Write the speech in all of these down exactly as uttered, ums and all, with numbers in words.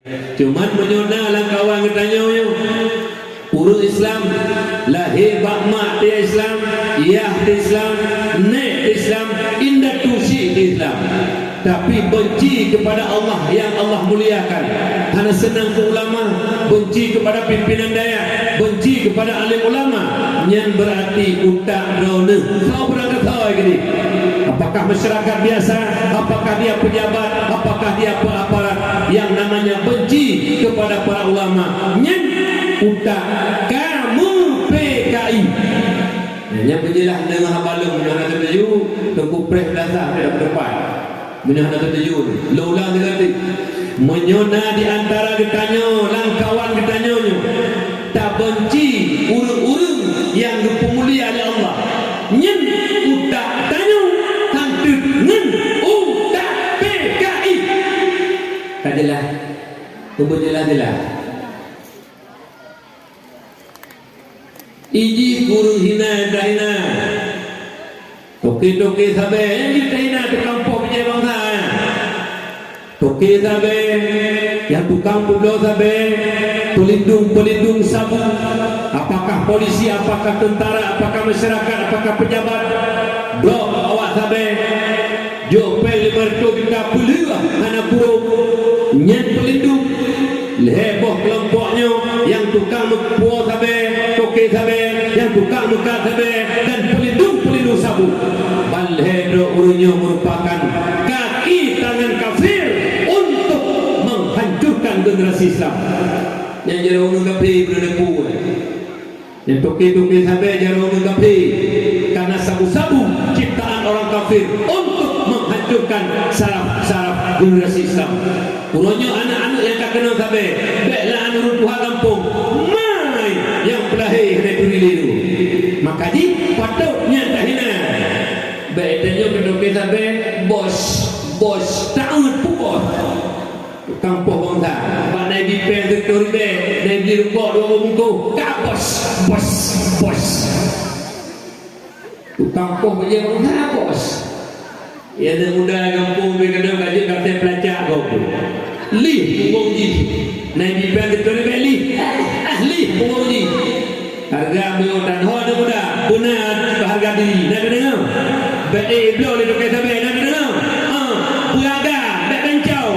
Cuman meunyoe na lam kawan geutanyoe nyoe, ureueng Islam, lahé bak mak teuh Islam, yah teuh Islam, nèk teuh Islam, indatu syik teuh Islam, tapi benci kepada Allah yang Allah muliakan, hana seunang keu ulama, benci kepada pimpinan dayah, benci kepada alim ulama, nyan berarti utak droeneuh. Soe beurangkasoe keudéh? Apakah masyarakat biasa? Apakah dia pejabat? Apakah dia pe-, aparat? Yang namanya benci kepada para ulama, nyan utak kamoe P K I. Nyan beujeulaih deungon haba lôn, hana teutuju, Teungku preh beulasah di depan. Meunyoe hana teutuju, lôn ulang lagi. Meunyoe na di antara geutanyoe, lam kawan geutanyoe nyoe, tabenci ureueng-ureueng nyang geupeumulia lé Allah, nyan utak tanyoe han teuk ngon utak P K I. Ka jeulaih? Cuba jeulaih-jeulaih. Ijih ureueng hina nyang tahina. Toke-toke sabe nyang jitahina tukang poh bijéh bansa nyan. Toke sabe, nyang tukang peubloe sabe, peulindong-peulindong sabu, apakah polisi, apakah teuntara, apakah masyarakat, apakah pejabat, droe awak sabe. Jok péng lima reutôh juta peuleueh hana kurong, nyan peulindong. Lhèe boh keulompok nyoe nyang tukang meupuwoe sabe, toke sabe, nyang tukang meukat sabe, dan peulindong-peulindong sabu. Ban lhèe droe ureueng nyoe meurupakan kaki tangan kafir untuk menghancurkan generasi Islam. Nyang jaroe ureueng kafé beuna neupue. Nyang toke-toke sabe jaroe ureueng kafé, karena sabu-sabu ciptaan orang kafir untuk menghancurkan saraf-saraf generasi Islam. Uroe nyoe aneuk-aneuk nyang ka keunong sabe, bèk lé aneuk ureueng tuha gampông, mai nyang peulahé hana turi lé nyoe. Maka jih patôt nyan tahina. Bèk tanyoe keu toke sabe, bos, bos, taeut peue bos. Tukang poh bansa, bak na ibi péng sireutoh ribèe, na ibi rukok dua boh bungkôh, ka bos, bos, bos. Tukang poh bijéh bansa, bos. Ya, aneuk muda gampông pih kadang ka jeuet ka tém peulacak gob. Lih punggong jih. Na ibi péng sireutoh ribèe, lih. Ah, lih punggong jih. Hareuga meunyoe dan ho aneuk muda, beuna hareuga diri. Na tadeungoe? Bèk, eh, bloe lé toke sabe, na tadeungoe? Ah, beuragam, bèk gancau.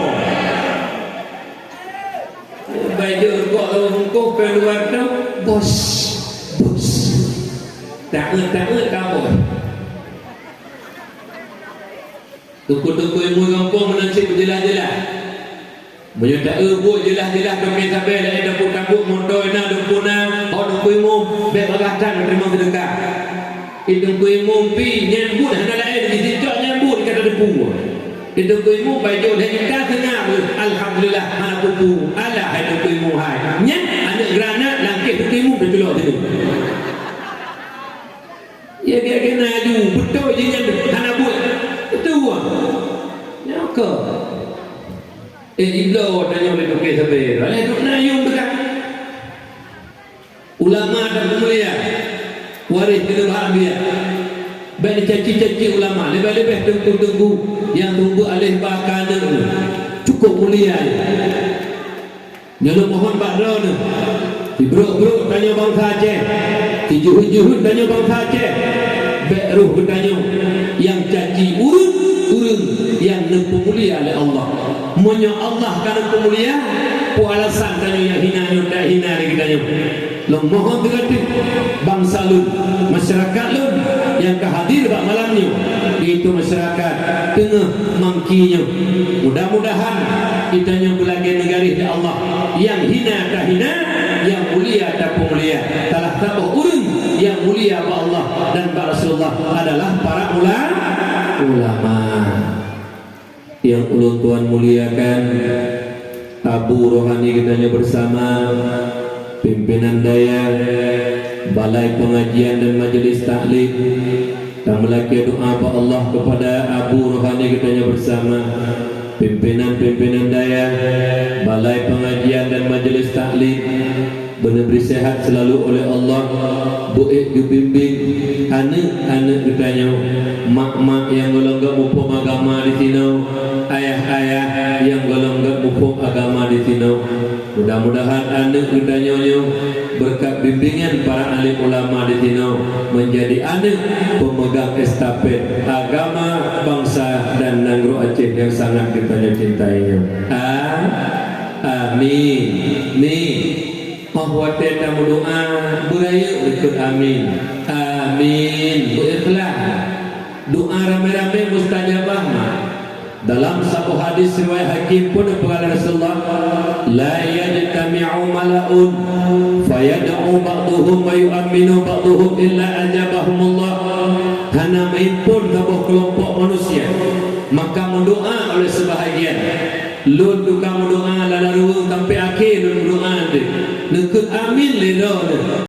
Bèk jeuet rukok lôn bungkôh péng dua reutôh, bos, bos. Taeut-taeut ka bos. Teungku-teungku ilmu gampông meunan cit beujeulaih-jeulaih. Meunyoe taeu buet jeulaih-jeulaih toke sabe laén dapur tambuk, moto na, deungon na, ho teungku imum, bèk bagaih that teurimong seudeukah. Teungku imum pih nyan buet hana laén, jicok nyan buet ka tateupeue. Teungku imum bajèe lhèe juta seungab, alhamdulillah hana peue-peue. Alah hai teungku imum hai. Nyan aneuk granat langkeh teungku imum teuculok situ. Ya, gèt-gèt na aju, beutôi jih nyan hana buet. Beutôi. Nyoe keuh. Eh, ibloe tanyoe lé toke sabe. Alah, duk na yum teuka. Ulama dan mulia. Waréh keuneubah anbiya. Bèk neucaci-caci ulama. Leubeh-leubeh teungku-teungku nyang seumeubeuet aleh ba ka aneuk nyoe. Cukôp mulia nyoe. Nyoe lôn mohon bak droeneuh, sibrok-brok tanyoe bansa Aceh, sijeuheut-jeuheut tanyoe bansa Aceh, bèk roh geutanyoe nyang caci ureueng-ureueng nyang neupeumulia lé Allah. Meunyoe Allah ka neupeumulia, peue alasan tanyoe nyang hina nyoe tahina lé geutanyoe? Lôn mohon teugatéh bansa lôn, masyarakat lôn nyang ka hadir bak malam nyoe, yaitu masyarakat teungoh mangki nyoe. Mudah-mudahan geutanyoe beulagèe neugaréh lé Allah, nyang hina tahina, nyang mulia tapeumulia. Salah saboh ureueng nyang mulia bak Allah dan bak Rasulullah adalah para ula-, ulama. Nyang ulôn tuan muliakan, abu rohani geutanyoe bersama, pimpinan dayah, balai pengajian dan majelis taklim, tameulakèe doa bak Allah kepada abu rohani geutanyoe bersama, pimpinan-pimpinan dayah, balai pengajian dan majelis taklim, beuneubri sehat selalu oleh Allah, beuék geubimbing, Aneuk-aneuk geutanyoe, mak-mak nyang gohlom geuh muphom agama di sinoe, ayah-ayah nyang gohlom geuh muphom agama di sinoe. Mudah-mudahan aneuk geutanyoe nyoe, beureukat bimbingan para alim ulama di sinoe, meunjadi aneuk peumeugang estafet agama, bansa, dan nanggroe Aceh nyang sangat geutanyoe cintai nyoe. A-, amin. Min. Óh watée tameudoá, beurayeuk beukeuet amin. Amin. Beuikhlaih. Doá ramé-ramé mustajabah na. Dalam saboh hadis riwayat Hakim pun geupeugah lé Rasulullah, "La yajtami'u mala'un fayad'u ba'duhum wa yu'amminu ba'duhum illa ajabahumullah." Hana meuhimpon saboh keulompok manusia, maka meudoá oleh seubahagian. Lôn tukang meudoá lam ruweueng sampai akhé lôn meudoá deh. Neukheun amin lé droeneuh.